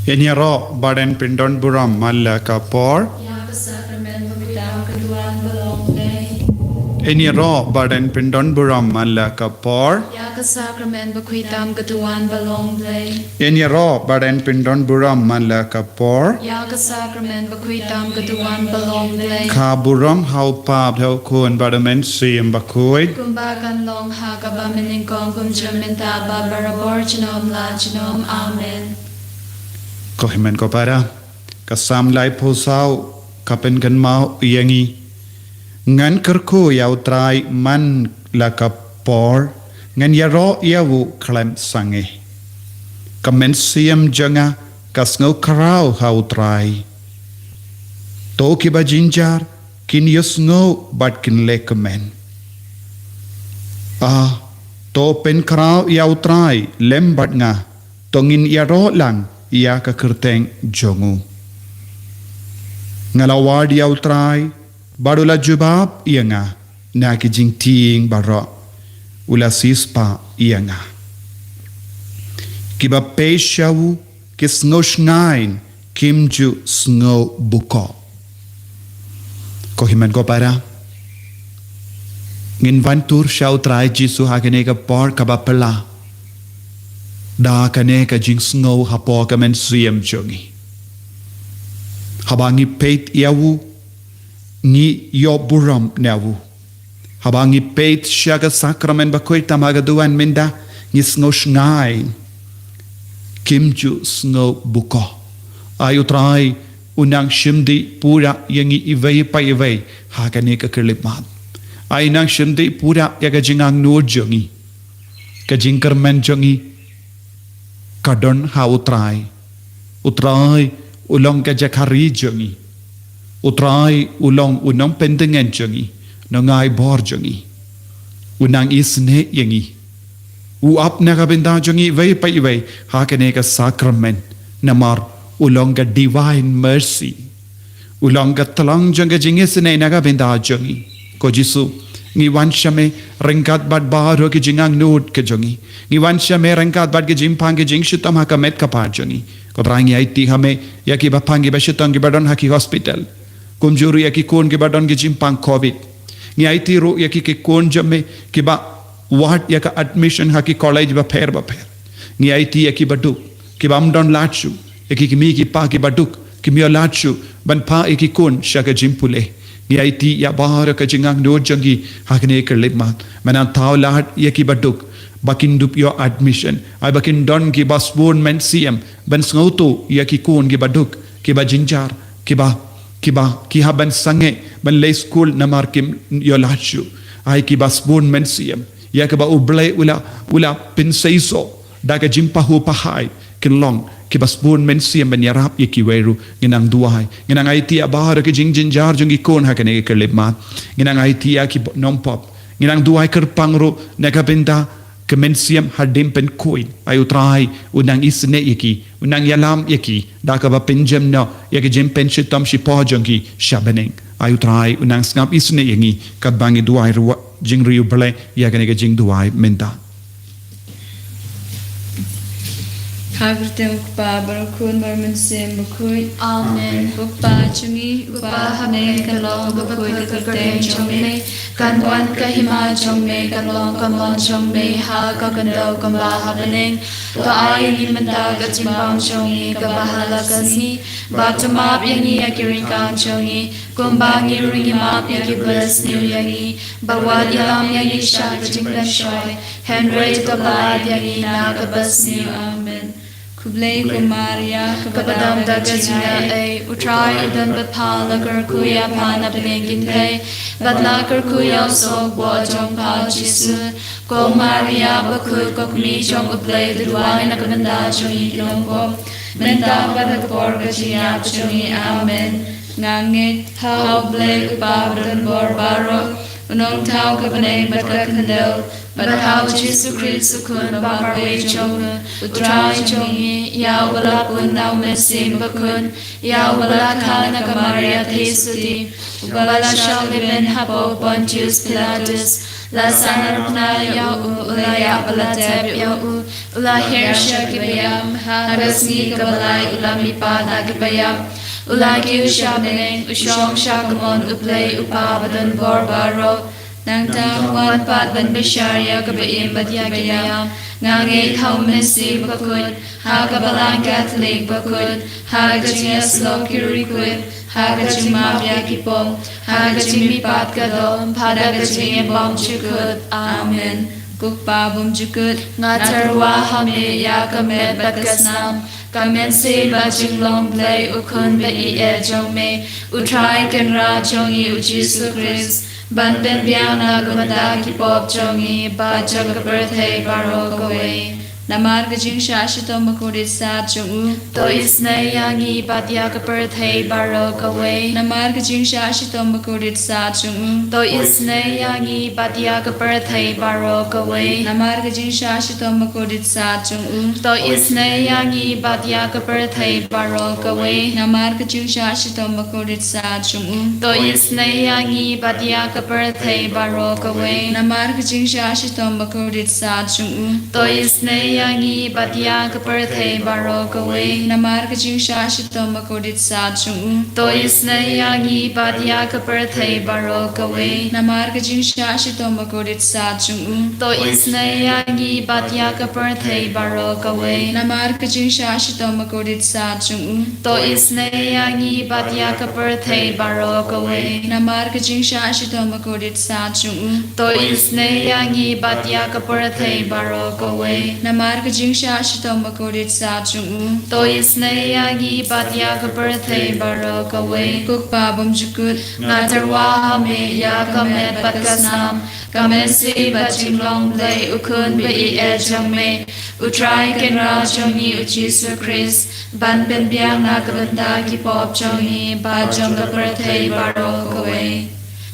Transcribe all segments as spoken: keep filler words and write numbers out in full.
Ïaroh bad yn pyndon burom man la ka por. Ïa ka sakramen bakhuid tam ka duwan ba long Blei. Ïaroh bad yn pyndon burom man la ka por. Ïa ka sakramen bakhuid tam ka duwan ba long Blei. Ïaroh bad yn pyndon burom man la ka por. Ïa ka sakramen bakhuid tam ka duwan ba long Blei. Ka burom ha u Kpa bad ha u Khun bad ha u Mynsiem Bakhuid. Kumba kan long ha kaba mynnyngkong, kumjuh mynta bad barabor junom la junom. Amen. Ko hynmen ko para, ka Salm laiphew saw ka pynkynmaw ïa ngi. Ngan kyrkhu ïa u Trai man la ka por, ngan ïaroh ïa u khlem sangeh. Ka mynsiem jong nga ka sngew khraw ha u Trai. To kiba jynjar kin ïohsngew bad kin leh kmen. Ah, to pynkhraw ïa u Trai lem bad nga, to ngin ïaroh lang ïa ka kyrteng jong u. Nga la wad ïa u Trai bad u la jubab ïa nga na ki jingtieng baroh, u la siewspah ïa nga. Kiba peit sha u ki sngew shngaiñ, kim ju sngew bukoh. Ko hynmen ko para, ngin wan tur sha u Trai Jisu ha kane ka por kaba phylla da kane ka jingsngew hapoh ka mynsiem jong ngi. Haba ngi peit ïa u, ngi ïoh burom na u. Haba ngi peit sha ka sakramen bakhuid tam ha ka duwan mynta, ngi sngew shngaiñ, kim ju sngew bukoh. Ai u Trai u nang shim dih pura ïa ngi iwei pa iwei ha kane ka khyllipmat. Ai u nang shim dih pura ïa ka jingangnud jong ngi. Ka jingkyrmen jong ngi ka don ha u Trai. U Trai u long ka jaka ri jong ngi. U Trai u long u nongpyndengngeit jong ngi, nongaibor jong ngi. U nang isynei ïa ngi. U ap na ka bynta jong ngi iwei pa iwei ha kane ka sakramen. Namar u long ka divine mercy. U long ka tlang jong ka jingisynei na ka bynta jong ngi. Ko Jisu, ngi wan sha me ryngkat bad baroh ki jingangnud ki jong ngi. Ngi wan sha me ryngkat bad ki jingpang ki jingshitom ha ka met ka phad jong ngi. Ko Trai, ngi aiti ha me ïa kiba pang kiba shitom kiba don ha ki hospital. Kumjuh ruh ïa ki khun kiba don ki jingpang covid. Ngi aiti ruh ïa ki, ki khun jong me kiba wad ïa ka admission ha ki college bapher bapher. Ngi aiti ïa kiba duk, kibym don lad shuh, ïa ki kmie ki kpa kiba duk, kim ïoh lad shuh ban phah ïa ki khun sha ka jingpule. Ngi aiti ïa baroh ka jingangnud jong ngi ha kane ka khyllipmat. Me nang thaw lad ïa kiba duk ba kin dup ïoh admission, ai ba kin don kiba sbun mynsiem ban sngewthuh ïa ki khun kiba duk, kiba jynjar, kiba, kiba, ki hap ban sangeh ban leit skul namar kim ïoh lad shuh. Ai kiba sbun mynsiem ïa kaba U Blei u la, u la pynseisoh da ka jingpahuh pahai, kin long kiba sbun mynsiem ban ïarap ïa kiwei ruh. Ngi nang duwai, ngi nang aiti ïa baroh ki jingjynjar jong ki khun ha kane ka khyllipmat. Ngi nang aiti ïa ki nongpop. Ngi nang duwai kyrpang ruh na ka bynta ka mynsiem hadien pynkhuid. Ai U Trai u nang isynei ïa ki, u nang ïalam ïa ki da kaba pynjem noh ïa ka jingpynshitom shiphang jong ki sha bneng. Ai U Trai u nang sngap isynei ïa ngi katba ngi duwai ruh. Jingri U Blei ïa kane ka jingduwai mynta. Ha ka kyrteng U Kpa bad U Khun bad U Mynsiem Bakhuid. Amen. Ko Kpa jong ngi uba ha bneng, kan long bakhuid ka kyrteng jong me, kan wan ka hima jong me, kan long ka mon jong me ha ka khyndew kumba ha bneng. To ai ïa ngi mynta ka jingbam jong ngi kaba ha la ka sngi, bad to map ïa ngi ïa ki ryngkang jong ngi, kumba ngi ruh ngi map ïa kiba sniew ïa ngi, bad wat ïalam ïa ngi sha ka jingpynshoi, hynrei to khlad ïa ngi na kaba sniew. Amen. Khublei ko Maria, kaba dap da ka jingaiei, U Trai u don bad pha, la kyrkhu ïa pha na bneng ki kynthei, bad la kyrkhu ïa u sohbwoh jong pha U Jisu. Ko Maria bakhuid, ko kmie jong U Blei, to duwai na ka bynta jong ngi ki nongpop, mynta bad ha ka por ka jingïap jong ngi. Amen. Nga ngeit ha U Blei U Kpa badonbor baroh, U Nongthaw ka bneng bad ka khyndew, bad ha U Jisu Khrist U Khun ba marwei jong U Trai jong ngi, ïa uba la pun na U Mynsiem Bakhuid, ïa uba la kha na ka Maria Theisotti, uba la shah lehbeiñ hapoh Pontius Pilatus, La sahnarphna ïa u, u la ïap bad la tep ïa u, u la hiar sha ki baïap, ha ka sngi kaba lai u la mihpat na ki baïap, u la kiew sha bneng, u shong sha kamon U Blei U Kpa badonbor baroh. Nangta wan pat ban bishar ïa ka ba-im bad ïa ki baïap. Nga ngeit ha U Mynsiem Bakhuid, ha ka Balang Katholik bakhuid, ha ka jingïasyllok ki riewkhuid, ha ka jingmap ïa ki pop, ha ka jingmihpat ka doh, ha ka jinglong jingim jukut. Amen. Ko Kpa bymjukut, nga tyrwa ha me ïa ka met bad ka snam, ka mynsiem bad jinglong Blei U Khun ba-ïeit jong me, U Trai Kynrad jong ngi U Jisu Khrist, ban pynbiang na ka bynta ki pop jong ngi bad jong ka pyrthei baroh kawei. Namar ka jingshah shitom bakordit sat jong u, to isynei ïa ngi bad ïa ka pyrthei baroh kawei. Namar ka jingshah shitom bakordit sat jong u, to isynei ïa ngi bad ïa ka pyrthei baroh kawei. Namar ka jingshah shitom bakordit sat jong u, to isynei ïa ngi bad ïa ka pyrthei baroh kawei. Namar ka jingshah shitom bakordit sat jong u, to isynei ïa ngi bad ïa ka pyrthei baroh kawei. Namar ka jingshah shitom bakordit sat jong u, to isynei ïa ngi bad ïa ka pyrthei baroh kawei. Namar ka jingshah shitom bakordit sat jong u, to isynei ïa ngi bad ïa ka pyrthei baroh kawei. Namar ka jingshah shitom bakordit sat jong u, to isynei ïa ngi bad ïa ka pyrthei baroh kawei. Namar ka jingshah shitom bakordit sat jong u, to isynei ïa ngi bad ïa ka pyrthei baroh kawei. Namar ka jingshah shitom bakordit sat jong u, to isynei ïa ngi bad ïa ka pyrthei baroh kawei. Namar ka jingshah shitom bakordit sat jong u, to isynei ïa ngi bad ïa ka pyrthei baroh kawei. Ko Kpa bymjukut, nga tyrwa ha me ïa ka met bad ka snam, ka mynsiem bad jinglong Blei U Khun ba-ïeit jong me, U Trai Kynrad jong ngi U Jisu Khrist, ban pynbiang na ka bynta ki pop jong ngi bad jong ka pyrthei baroh kawei.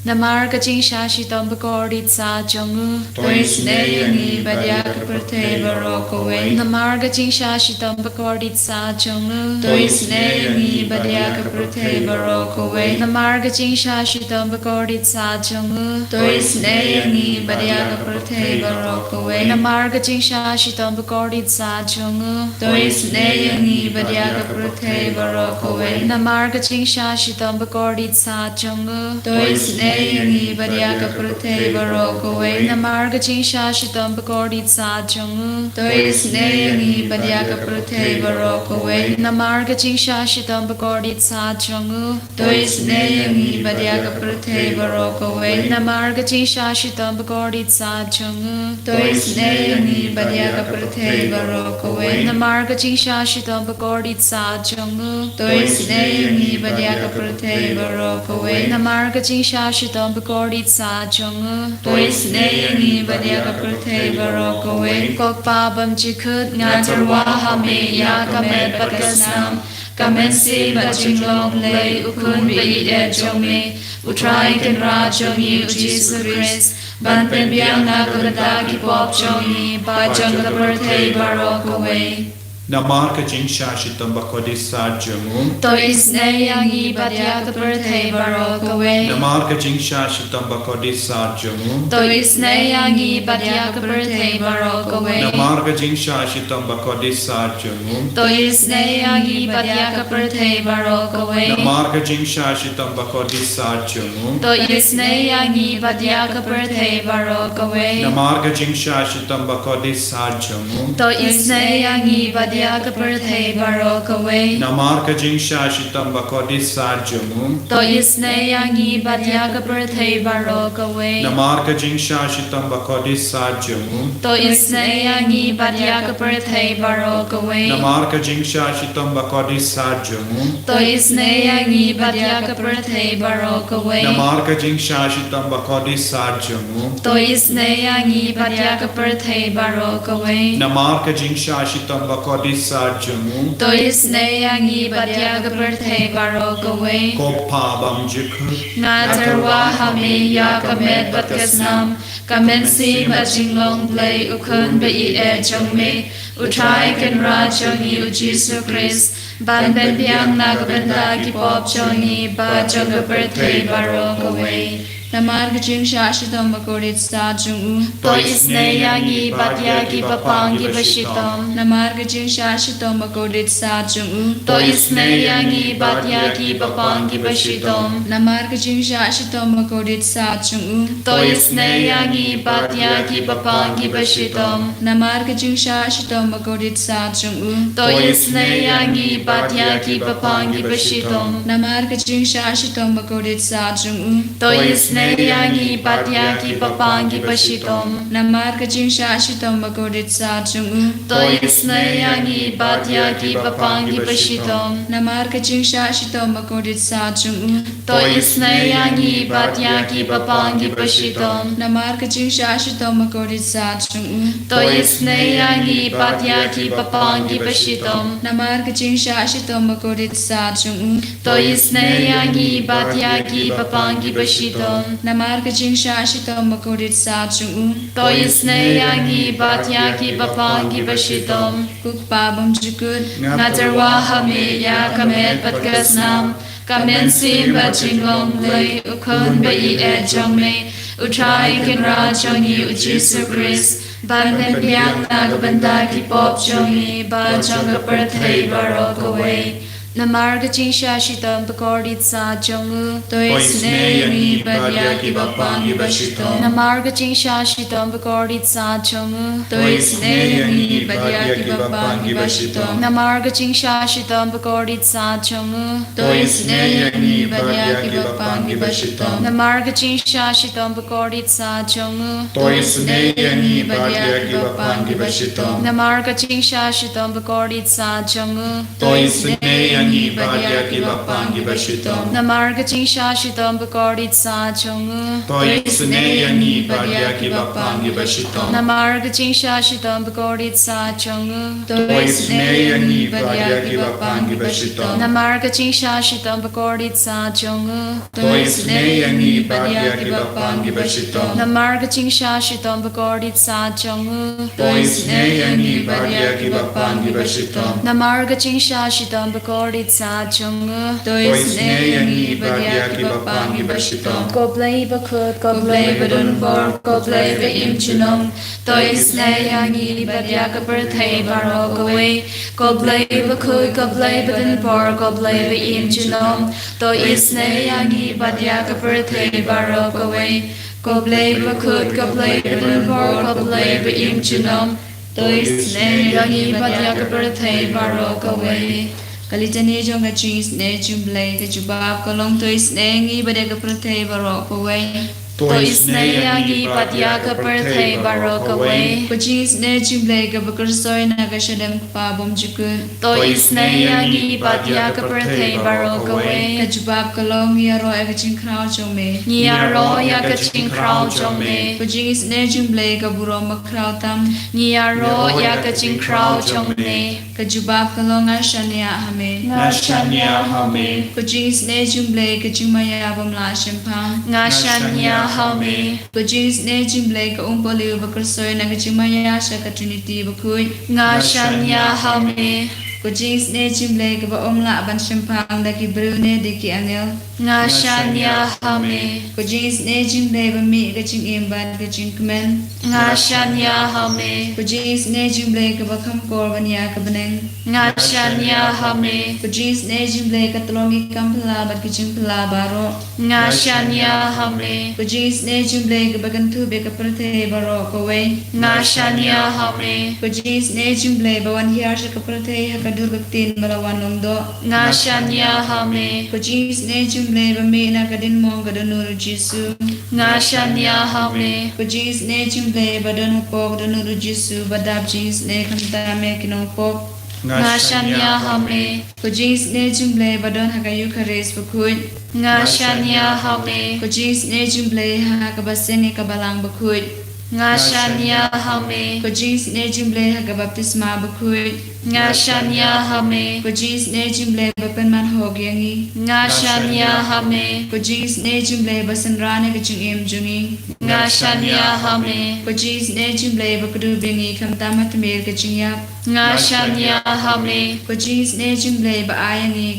Namar ka jingshah shitom bakordit sat jong u, to isynei ïa ngi bad ïa ka pyrthei baroh kawei. Namar ka jingshah shitom bakordit sat jong u, to isynei ïa ngi bad ïa ka pyrthei baroh kawei. Namar ka jingshah shitom bakordit sat jong u, to isynei ïa ngi bad ïa ka pyrthei baroh kawei. Namar ka jingshah shitom bakordit sat jong u, to isynei ïa ngi bad ïa ka pyrthei baroh kawei. Namar ka jingshah shitom bakordit sat jong u, to isynei ïa ngi bad ïa ka pyrthei baroh kawei. Namar ka jingshah shitom bakordit sat jong u, to isynei ïa ngi bad ïa ka pyrthei baroh kawei. Namar ka jingshah shitom bakordit sat jong u, to isynei ïa ngi bad ïa ka pyrthei baroh kawei. Namar ka jingshah shitom bakordit sat jong u, to isynei ïa ngi bad ïa ka pyrthei baroh kawei. Namar ka jingshah shitom bakordit sat jong u, to isynei ïa ngi bad ïa ka pyrthei baroh kawei. Namar ka jingshah shitom bakordit sat jong u, to isynei ïa ngi bad ïa ka pyrthei baroh kawei. Ko Kpa bymjukut, nga tyrwa ha me ïa ka met bad ka snam, ka mynsiem bad jinglong Blei U Khun ba-ïeit jong me, U Trai Kynrad jong ngi U Jisu Khrist, ban pynbiang na ka bynta ki pop jong ngi bad jong ka pyrthei baroh kawei. Namar ka jingshah shitom bakordit sat jong u, to isynei ïa ngi bad ïa ka pyrthei baroh kawei. Namar ka jingshah shitom bakordit sat jong u, to isynei ïa ngi bad ïa ka pyrthei baroh kawei. Namar ka jingshah shitom bakordit sat jong u, to isynei ïa ngi bad ïa ka pyrthei baroh kawei. Namar ka jingshah shitom bakordit sat jong u, to isynei ïa ngi bad ïa ka pyrthei baroh kawei. Namar ka jingshah shitom bakordit sat jong u, to isynei ïa ngi bad ïa ka pyrthei baroh kawei. Namar ka jingshah shitom bakordit sat jong u, to isynei ïa ngi bad ïa ka pyrthei baroh kawei. Namar ka jingshah shitom bakordit sat jong u, to isynei ïa ngi bad ïa ka pyrthei baroh kawei. Namar ka jingshah shitom bakordit sat jong u, to isynei ïa ngi bad ïa ka pyrthei baroh kawei. Namar ka jingshah shitom bakordit sat jong u, to isynei ïa ngi bad ïa ka pyrthei baroh kawei. Namar ka jingshah shitom bakordit sat jong u, to isynei ïa ngi bad ïa ka pyrthei baroh kawei. Ko Kpa bymjukut, nga tyrwa ha me ïa ka met bad ka snam, ka mynsiem bad jinglong Blei U Khun ba-ïeit jong me, U Trai Kynrad jong ngi U Jisu Khrist, ban pynbiang na ka bynta ki pop jong ngi bad jong ka pyrthei baroh kawei. Namar ka jingshah shitom bakordit sat jong u. To isynei ïa ngi bad ïa ki bapang ki bashitom. Namar ka jingshah shitom bakordit sat jong u. To isynei ïa ngi bad ïa ki bapang ki bashitom. Namar ka jingshah shitom bakordit sat jong u. To isynei ïa ngi bad ïa ki bapang ki bashitom. Namar ka jingshah shitom bakordit sat jong u. To isynei ïa ngi bad ïa ki bapang ki bashitom. Namar ka jingshah shitom bakordit sat jong u. To isynei ïa ngi bad ïa ki bapang ki bashitom. Namar ka jingshah shitom bakordit sat jong u. To isynei ïa ngi bad ïa ki bapang ki bashitom. Namar ka jingshah shitom bakordit sat jong u. To isynei ïa ngi bad ïa ki bapang ki bashitom. Namar ka jingshah shitom bakordit sat jong u. To isynei ïa ngi bad ïa ki bapang ki bashitom. Namar ka jingshah shitom bakordit sat jong u. To isynei ïa ngi bad ïa ki bapang ki bashitom. Namar ka jingshah shitom bakordit sat jong u. To isynei ïa ngi bad ïa ki bapang ki bashitom. Ko Kpa bymjukut. Nga tyrwa ha me ïa ka met bad ka snam, ka mynsiem bad jinglong Blei, u Khun ba ïeit jong me, u Trai Kynrad jong ngi u Jisu Khrist, ban pynbiang na ka bynta ki pop jong ngi bad jong ka pyrthei baroh kawei. Namar ka jingshah shitom bakordit sat jong u. To isynei ïa ngi bad ïa ki bapang ki bashitom. Namar ka jingshah shitom bakordit sat jong u. To isynei ïa ngi bad ïa ki bapang ki bashitom. Namar ka jingshah shitom bakordit sat jong u. To isynei ïa ngi bad ïa ki bapang ki bashitom. Namar ka jingshah shitom bakordit sat jong u. To isynei ïa ngi bad ïa ki bapang ki bashitom. Namar ka jingshah shitom bakordit sat jong u. To isynei ïa ngi bad ïa ki bapang ki bashitom. Namar ka jingshah shitom bakordit sat jong u. To isynei ïa ngi bad ïa ki bapang ki bashitom. Namar ka jingshah shitom bakordit sat jong u. To isynei ïa ngi bad ïa ki bapang ki bashitom. Namar ka jingshah shitom bakordit sat jong u. To isynei ïa ngi bad ïa ki bapang ki bashitom. Namar ka jingshah shitom bakordit sat jong u. To isynei ïa ngi bad ïa ki bapang ki bashitom. Namar ka jingshah shitom bakordit sat jong u. To isynei ïa ngi bad ïa ki bapang ki bashitom. Ko Blei bakhuid, ko Blei badonbor, ko Blei ba-im junom. To isynei ïa ngi bad ïa ka pyrthei baroh kawei. Ko Blei bakhuid, ko Blei badonbor, ko Blei ba-im junom. To isynei ïa ngi bad ïa ka pyrthei baroh kawei. Ko Blei bakhuid, ko Blei badonbor, ko Blei ba-im junom. To isynei ïa ngi bad ïa ka pyrthei baroh kawei. Ka litani jong ka jingisynei jong U Blei. Ka jubab ka long: To isynei ïa ngi bad ïa ka pyrthei baroh kawei. To isynei ïa ngi bad ïa ka pyrthei baroh kawei. Ka jingisynei jong U Blei kaba kyrsoi na ka shadem Kpa bymjukut. To isynei ïa ngi bad ïa ka pyrthei baroh kawei. Ka jubab ka long: Ngi ïaroh ïa ka jingkhraw jong me. Ngi ïaroh ïa ka jingkhraw jong me. Ka jingisynei jong U Blei ka burom bakhraw tam. Ngi ïaroh ïa ka jingkhraw jong me. Ka jubab ka long: Nga shaniah ha me. Nga shaniah ha me. Ka jingisynei jong U Blei ka jingmaïa bym lah shemphang. Nga shaniah ha me. Ka jingisynei jong U Blei ka umpohliew ba kyrsoi na ka jingmaïa sha ka Trinity bakhuid. Nga shaniah ha me. Ka jingisynei jong U Blei kaba ym lah ban shemphang da ki briew ne da ki angel. Nga shaniah ha me. Ka jingisynei jong U Blei ba mih ka jingim bad ka jingkmen. Nga shaniah ha me. Ka jingisynei jong U Blei kaba kham kor ban ïa ka bneng. Nga shaniah ha me. Ka jingisynei jong U Blei ka tlong ïa ki kam phylla bad ki jingphylla baroh. Nga shaniah ha me. Ka jingisynei jong U Blei kaba kynthup ïa ka pyrthei baroh kawei. Nga shaniah ha me. Ka jingisynei jong U Blei ba wan hiar sha ka pyrthei ha ka dur ka ktien ba la wan long doh. Nga shaniah ha me. Ka jingisynei jong U Blei ba mih na ka diengmong ka dohnud U Jisu. Nga shaniah ha me. Ka jingisynei jong U Blei ba don hapoh ka dohnud U Jisu ba dap jingisynei khamtam ïa ki nongpop. Nga shaniah ha me. Ka jingisynei jong U Blei ba don ha ka Eukharist bakhuid. Nga shaniah ha me. Ka jingisynei jong U Blei ha kaba seng ïa ka balang bakhuid. Nga shaniah ha me. Ka jingisynei jong U Blei ha ka baptisma bakhuid. Nga shaniah ha me. Ka jingisynei jong U Blei ba pynman hok ïa ngi. Nga shaniah ha me. Ka jingisynei jong U Blei ba synran ïa ka jingim jong ngi. Nga shaniah ha me. Ka jingisynei jong U Blei ba kdup ïa ngi khamtam ha tmier ka jingïap. Nga shaniah ha me. Ka jingisynei jong U Blei ba ai ïa ngi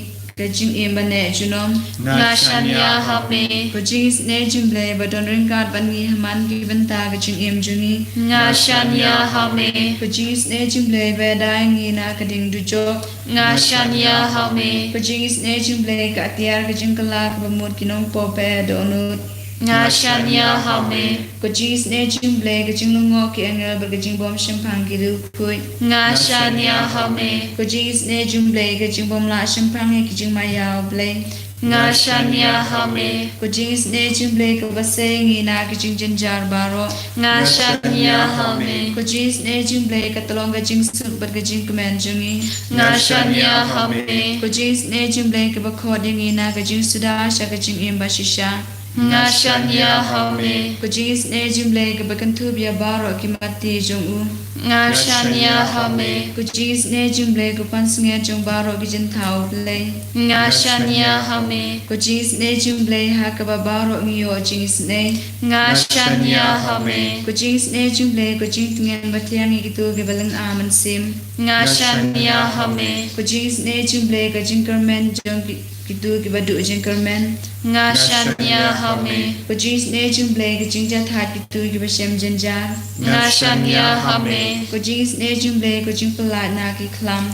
ka jingim ba neh junom. Nga shaniah ha me. Ko jingisynei jong U Blei ba don ryngkat bad ngi ha man ki bynta ka jingim jong ngi. Nga shaniah ha me. Ko jingisynei jong U Blei ba ïada ïa ngi na ka ding dujok. Nga shaniah ha me. Ko jingisynei jong U Blei ka atiar ka jingkylla kaba mut ki nongpop ba dohnud. Nga shaniah ha me. Ko jingisynei jong U Blei ka jinglyngngoh ki angel bad ka jingbym shemphang ki riewkhuid. Nga shaniah ha me. Ko jingisynei jong U Blei ka jingbym lah shemphang ïa ki jingmaïa U Blei. Nga shaniah ha me. Ko jingisynei jong U Blei kaba sei ïa ngi na ki jingjynjar baroh. Nga shaniah ha me. Ko jingisynei jong U Blei ka tyllong ka jingsuk bad ka jingkmen jong ngi. Nga shaniah ha me. Ko jingisynei jong U Blei kaba khot ïa ngi na ka jingsuda sha ka jingim ba shisha. Nga shaniah ha me. Ko jingisynei jong U Blei kaba kynthup ïa baroh ki matti jong u. Nga shaniah ha me. Ko jingisynei jong U Blei ko pansngiat jong baroh ki jingthaw U Blei. Nga shaniah ha me. Ko jingisynei jong U Blei ha kaba baroh ngi ïoh jingisynei. Nga shaniah ha me. Ko jingisynei jong U Blei ko jingtngen ba thiang ïa kito kiba lynga mynsiem. Nga shaniah ha me. Ko jingisynei jong U Blei ka jingkyrmen jong ki- kito kiba duh jingkyrmen. Nga shaniah ha me. Ko jingisynei jong U Blei ka jingjahthait kito kiba shem jynjar. Nga shaniah ha me. Ko jingisynei jong U Blei ko jingpyllait na ki khlam.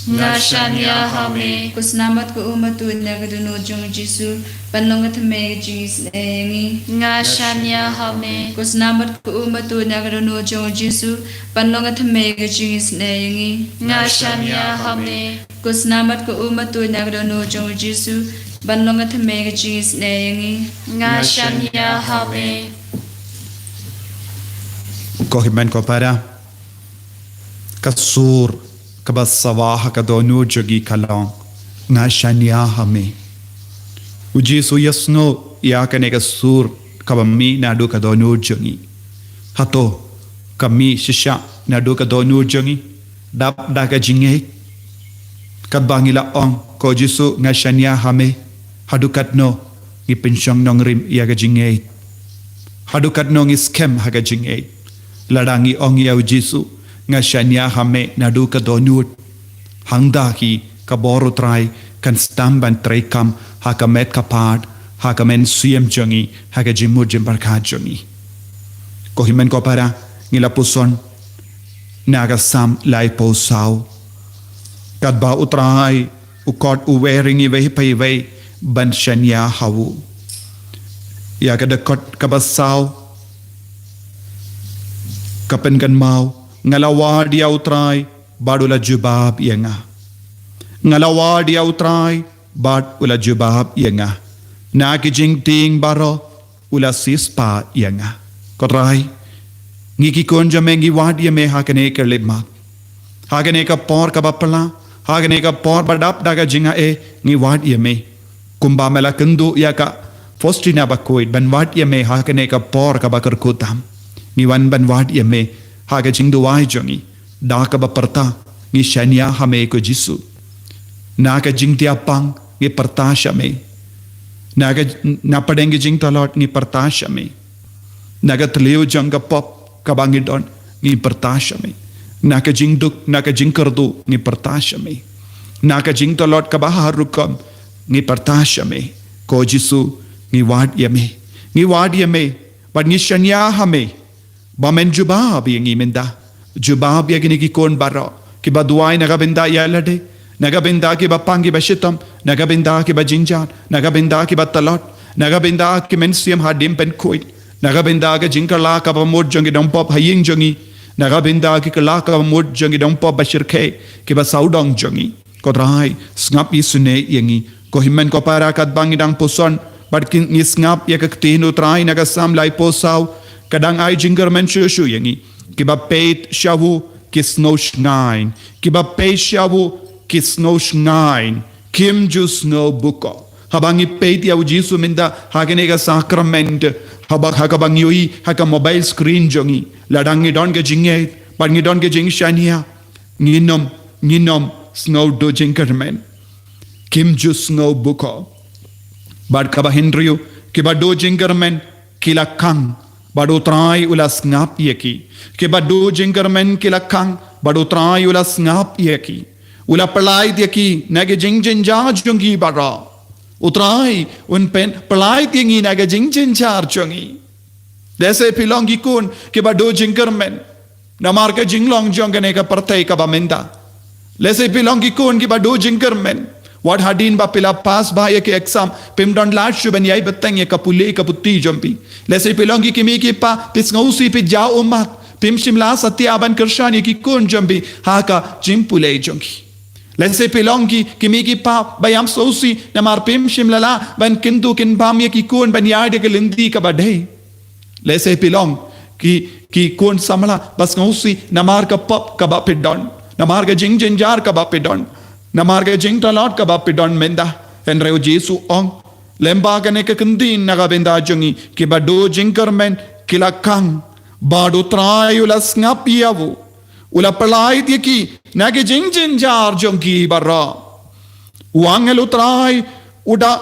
Nga shaniah ha me. Ko snam bad ko um ba tuid na ka dohnud jong U Jisu ban long ka thymmei ka jingisynei ïa ngi. Nga shaniah ha me. Ko snam bad ko um ba tuid na ka dohnud jong U Jisu ban long ka thymmei ka jingisynei ïa ngi. Nga shaniah ha me. Ko snam bad ko um ba tuid na ka dohnud jong U Jisu ban long ka thymmei ka jingisynei ïa ngi. Nga shaniah ha me. Ko hynmen ko para, ka sur kaba sawa ha ka dohnud jong ngi ka long, nga shaniah ha me. U Jisu u ïasngew ïa kane ka sur kaba mih naduh ka dohnud jong ngi. Hato ka mih shisha naduh ka dohnud jong ngi? Dap da ka jingngeit. Katba ngi la ong, ko Jisu nga shaniah ha me, haduh katno ngi pynshong nongrim ïa ka jingngeit? Haduh katno ngi skhem ha ka jingngeit? Lada ngi ong ïa U Jisu nga shaniah ha me naduh ka dohnud, hangta hi ka bor U Trai kan sdang ban treikam ha ka met ka phad, ha ka mynsiem jong ngi, ha ka jingmut jingpyrkhat jong ngi. Ko hynmen ko para, ngi la puson na ka Salm laiphew saw. Katba U Trai u khot uwei ïa ngi iwei pa iwei ban shaniah ha u. Ïa ka dkhot kaba saw ka pynkynmaw, nga la wad ïa U Trai bad u la jubab ïa nga. Nga la wad ïa U Trai bad u la jubab ïa nga. Na ki jingtieng baroh u la siewspah ïa nga. Ko Trai, ngi ki khun jong me ngi wad ïa me ha kane ka lipmat. Ha kane ka por kaba pla, ha kane ka por ba dap da ka jingaiei, ngi wad ïa me. Kumba me la kynduh ïa ka Faustina bakhuid ban wad ïa me ha kane ka por kaba kyrkhu tam, ngi wan ban wad ïa me ha ka jingduwai jong ngi. Da kaba pyrta, ngi shaniah ha me ko Jisu. Na ka jingthiah pang ngi pyrta sha me. Na ka, na pdeng ka jingtlot ngi pyrta sha me. Na ka thliew jong ka pop kaba ngi don ngi pyrta sha me. Na ka jingduk, na ka jingkyrduh ngi pyrta sha me. Na ka jingtlot kaba har rukom ngi pyrta sha me. Ko Jisu, ngi wad ïa me. Ngi wad ïa me bad ngi shaniah ha me ba men jubab ïa ngi mynta. Jubab ïa kine ki khun baroh kiba duwai na ka bynta ïa lade, na ka bynta kiba pang kiba shitom, na ka bynta kiba jynjar, na ka bynta kiba tlot, na ka bynta ki mynsiem haduh ban khuid, na ka bynta ka jingkylla kaba mut jong ki nongpop ha ïing jong ngi, na ka bynta ki kylla kaba mut jong ki nongpop ba shyrkhei kiba sawdong jong ngi. Ko Trai, sngap isynei ïa ngi. Ko hynmen ko para, katba ngi dang puson bad ngi sngap ïa ka ktien U Trai na ka Salm laiphew saw, ka dang ai jingkyrmen shuh shuh ïa ngi. Kiba peit sha u ki sngew shngaiñ. Kiba peit sha u ki sngew shngaiñ. Kim ju sngew bukoh. Haba ngi peit ïa U Jisu mynta ha kane ka sakrament, haba, ha kaba ngi ïohi ha ka mobile screen jong ngi, lada ngi don ka jingngeit bad ngi don ka jingshaniah, ngin ym, ngin ym sngew duh jingkyrmen. Kim ju sngew bukoh. Bad kaba hynriew, kiba duh jingkyrmen ki la khang bad U Trai u la sngap ïa ki. Kiba duh jingkyrmen ki la khang bad U Trai u la sngap ïa ki. U la pyllait ïa ki na ki jingjynjar jong ki baroh. U Trai un pyn-, pyllait ïa ngi na ki jingjynjar jong ngi. Lehse phi long ki khun kiba duh jingkyrmen namar ka jinglong jong kane ka pyrthei kaba mynta. Lehse phi long ki khun kiba duh jingkyrmen. Wat hadien ba phi la pass bha ïa ki exam, phim don lad shuh ban ïai bteng ïa ka pule ka puthi jong phi. Lehse phi long ki kmie ki kpa, phi sngewsih phi jaw ummat, phim shym la satia ban kyrshan ïa ki khun jong phi ha ka jingpule jong ki. Lehse phi long ki kmie ki kpa ba ïam sngewsih namar phim shym la lah ban kyntu kynbam ïa ki khun ban ïaid ïa ka lynti kaba dei. Lehse phi long ki, ki khun samla ba sngewsih namar ka pop kaba phi don, namar ka jingjynjar kaba phi don, namar ka jingtlot kaba phi don mynta. Hynrei u Jisu u ong, lyngba kane ka ktien na ka bynta jong ngi, kiba duh jingkyrmen ki la khang, bad u Trai u la sngap ïa u. U la pyllait ïa ki na ki jingjynjar jong ki baroh. U angel u Trai u da,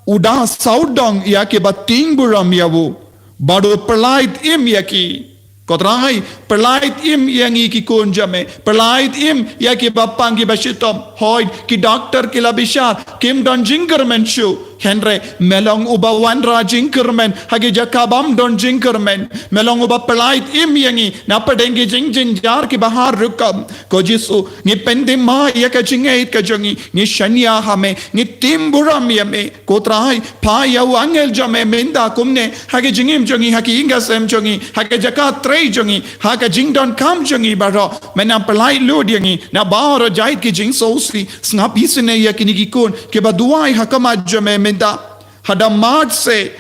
u da sawdong ïa kiba tieng burom ïa u, bad u pyllait im ïa ki. Ko Trai, pyllait im ïa ngi ki khun jong me, pyllait im ïa kiba pang kiba shitom. Hooid, ki doktor ki la bishar, kim don jingkyrmen shuh. Hynrei me long uba wanrah jingkyrmen ha ki jaka bym don jingkyrmen. Me long uba pyllait im ïa ngi na pdeng ki jingjynjar kiba har rukom. Ko Jisu, ngi pynthymmai ïa ka jingngeit ka jong ngi, ngi shaniah ha me, ngi tieng burom ïa me. Ko Trai, phah ïa u angel jong me mynta kumne ha ki jingim jong ngi, ha ki ïing ki sem jong ngi, ha ki jaka trei jong ngi, ha ka jingdonkam jong ngi baroh. Men nang pyllait lut ïa ngi na baroh jait ki jingsngewsih. Sngap isynei ïa kine ki khun kiba duwai ha khmat jong me mynta. Haba mad se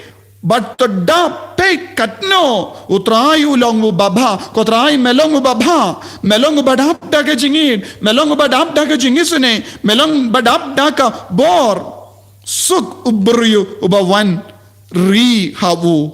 bad to dap peit katno u Trai u long uba bha. Ko Trai, me long uba bha, me long uba dap da ka jingïeit, me long uba dap da ka jingisynei, me long uba dap da ka bor. Suk u briew uba wan ri ha u.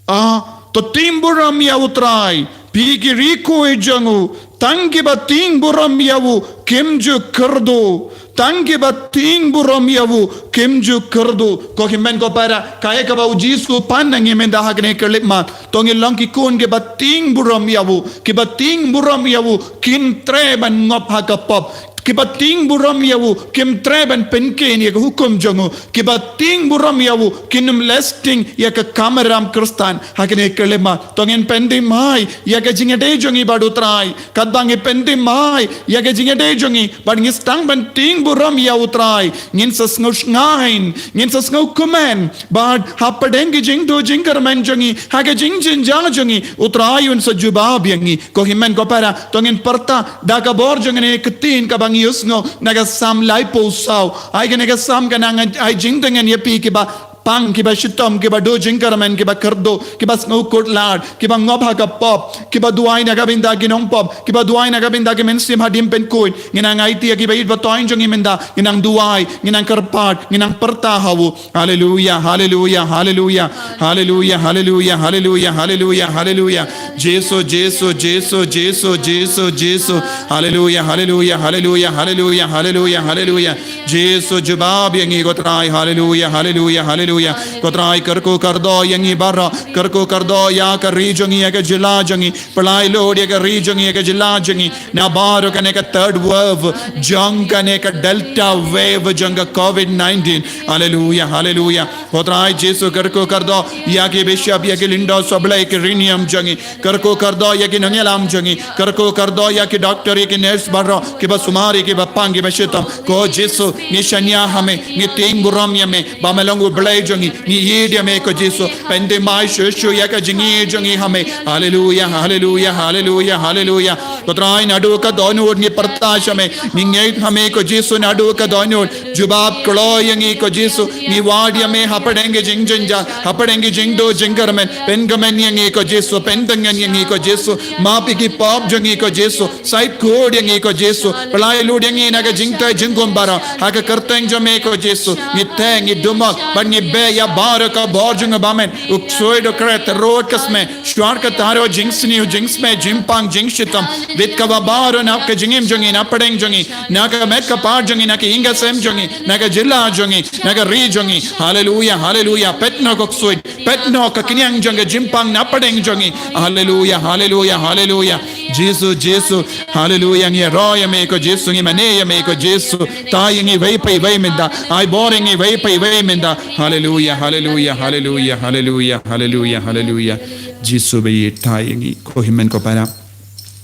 Ah, to tieng burom ïa u Trai, phi ki riew khuid jong u. Tang kiba tieng burom ïa u kim ju kyrduh. Tang kiba tieng burom ïa u kim ju kyrduh. Ko hynmen ko para, kaei kaba u Jisu u pan na ngi mynta ha kane ka khyllipmat. To ngin long ki khun kiba tieng burom ïa u, kiba tieng burom ïa u, kin treh ban ngop ha ka pop. Kiba tieng burom ïa u, kim treh ban pynkhein ïa ka hukum jong u. Kiba tieng burom ïa u, kin ym leh sting ïa ka kamram Khristan ha kane ka khyllipmat. To ngin pynthymmai ïa ka jingïadei jong ngi bad u Trai. Katba ngi pynthymmai ïa ka jingïadei jong ngi bad ngi sdang ban tieng burom ïa u Trai, ngin sa sngew shngaiñ, ngin sa sngew kmen. Bad hapdeng ki jingduh jingkyrmen jong ngi, ha ka jingjynjar jong ngi, u Trai un sa jubab ïa ngi. Ko hynmen ko para, to ngin pyrta da ka bor jong kane ka ktien kaba ngi ïohsngew na ka Salm laiphew saw. Ai kane ka Salm ka nang ai jingtyngen ïa phi kiba pang, kiba shitom, kiba duh jingkyrmen, kiba kyrduh, kiba sngew kut lad, kiba ngop ha ka pop, kiba duwai na ka bynta ki nongpop, kiba duwai na ka bynta ki mynsiem hadien pynkhuid. Ngin nang aiti ïa kiba ïeit ba thoiñ jong ngi mynta, ngin nang duwai, ngin nang kyrpad, ngin nang pyrta ha u. Haleluia, haleluia, haleluia. Haleluia, haleluia, haleluia, haleluia, haleluia. Jisu, Jisu, Jisu, Jisu, Jisu, Jisu. Haleluia, haleluia, haleluia, haleluia, haleluia, haleluia. Jisu, jubab ïa ngi ko Trai. Haleluia, haleluia, haleluia. Ko Trai, kyrkhu kyrdoh ïa ngi baroh. Kyrkhu kyrdoh ïa ka ri jong ngi, ïa ka jylla jong ngi. Pyllait lut ïa ka ri jong ngi, ïa ka jylla jong ngi na baroh kane ka third wave jong kane ka Delta wave jong ka covid nineteen. Haleluia, haleluia. Ko Trai Jisu, kyrkhu kyrdoh ïa ki bishop, ïa ki lyngdoh sohblei, ki riewniam jong ngi. Kyrkhu kyrdoh ïa ki nongïalam jong ngi. Kyrkhu kyrdoh ïa ki doktor, ïa ki nurse baroh, kiba sumar ïa kiba pang, kiba shitom. Ko Jisu, ngi shaniah ha me, ngi tieng burom ïa me ba me long u Blei jong ngi. Ngi ïeit ïa me ko Jisu. Pynthymmai shuh shuh ïa ka jingïeit jong ngi ha me. Haleluia, haleluia, haleluia, haleluia. Ko Trai, naduh ka dohnud ngi pyrta sha me, ngi ngeit ha me ko Jisu, naduh ka dohnud. Jubab kloi ïa ngi ko Jisu. Ngi wad ïa me hapdeng ki jingjynjar, hapdeng ki jingduh jingkyrmen. Pynkmen ïa ngi ko Jisu, pyntyngen ïa ngi ko Jisu. Map ïa ki pop jong ngi ko Jisu. Sait khuid ïa ngi ko Jisu. Pyllait lut ïa ngi na ka jingtei jingkhum baroh ha ka kyrteng jong me ko Jisu. Ngi theh, ngi dumok bad ngi beh ïa baroh ka bor jong u Bamen. U ksuid, u kret, rud ka smet, shuar ka thaw, jingsniew, jingsmet, jingpang, jingshitom. Bit kaba baroh na ka jingim jong ngi, na pdeng jong ngi, na ka met ka phad jong ngi, na ka ïing ka sem jong ngi, na ka jylla jong ngi, na ka ri jong ngi. Haleluia, haleluia. Peit noh ko ksuid, peit noh ka khñiang jong ka jingpang na pdeng jong ngi. Haleluia, haleluia, haleluia. Jisu, Jisu. Haleluya, ngi ïaroh ïa me ko Jisu, ngi mane ïa me ko Jisu. Tai ïa ngi iwei pa iwei mynta. Ai bor ïa ngi iwei pa iwei mynta. Haleluya, haleluya, haleluya, haleluya, haleluya, haleluya. Jisu ba ïeit, tai ïa ngi, ko hynmen ko para.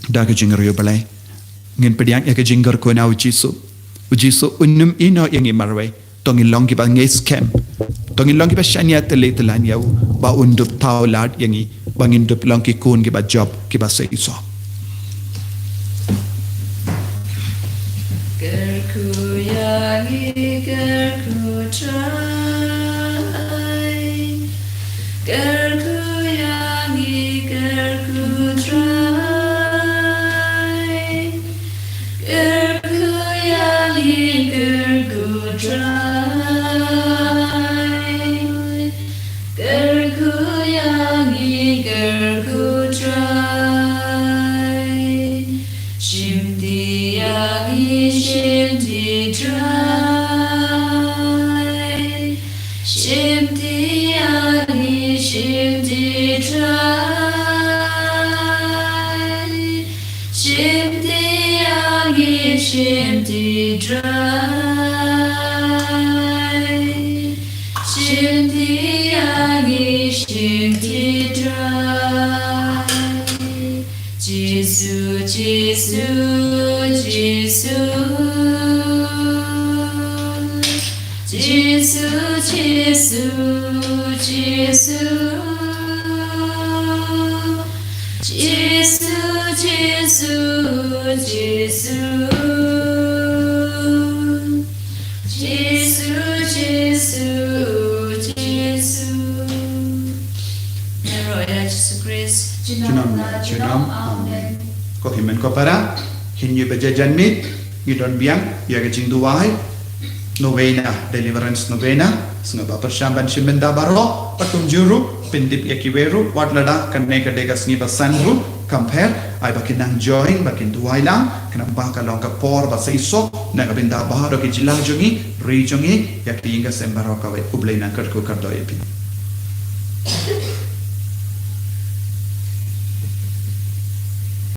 Da ka jingriewblei ngin pdiang ïa ka jingkyrkhu na u Jisu. U Jisu un ym ïehnoh ïa ngi marwei. To ngin long kiba ngeit skhem. To ngin long kiba shaniah tylli tyllan ïa u, ba un dup thaw lad ïa ngi, ba ngin dup long ki khun kiba jop, kiba seisoh. Kyrkhu ïa ngi, kyrkhu Trai. Kyrkhu ïa ngi, kyrkhu Trai. Kyrkhu ïa ngi, kyrkhu Trai. Kyrkhu ïa ngi, kyrkhu Trai. Shimti ïa ngi, shimti Trai. Shimti ïa ngi, shimti Trai. Shimti ïa ngi, shimti Trai. Shimti ïa ngi, shimti Trai. Jisu, Jisu, Jisu. Jisu, Jisu, Jisu. Jisu, Jisu, Jisu. Jisu, Jisu, Jisu. Ïaroh ïa Jisu Khrist. Junom la junom. Amen. Ko hynmen ko para, hynñiew baje janmiet ngi don biang ïa ka jingduwai novena, deliverance novena. Sngewbha pyrshang ban shim bynta baroh, pat kumjuh ruh pyndep ïa kiwei ruh, wat lada kane ka dei ka sngi ba san ruh kam pher. Ai ba kin nang join, ba kin duwai lang, khnang ba ka long ka por ba seisoh na ka bynta baroh ki jylla jong ngi, ri jong ngi, ïa ki ïing ki sem baroh kawei. U Blei un nang kyrkhu kyrdoh ïa phi.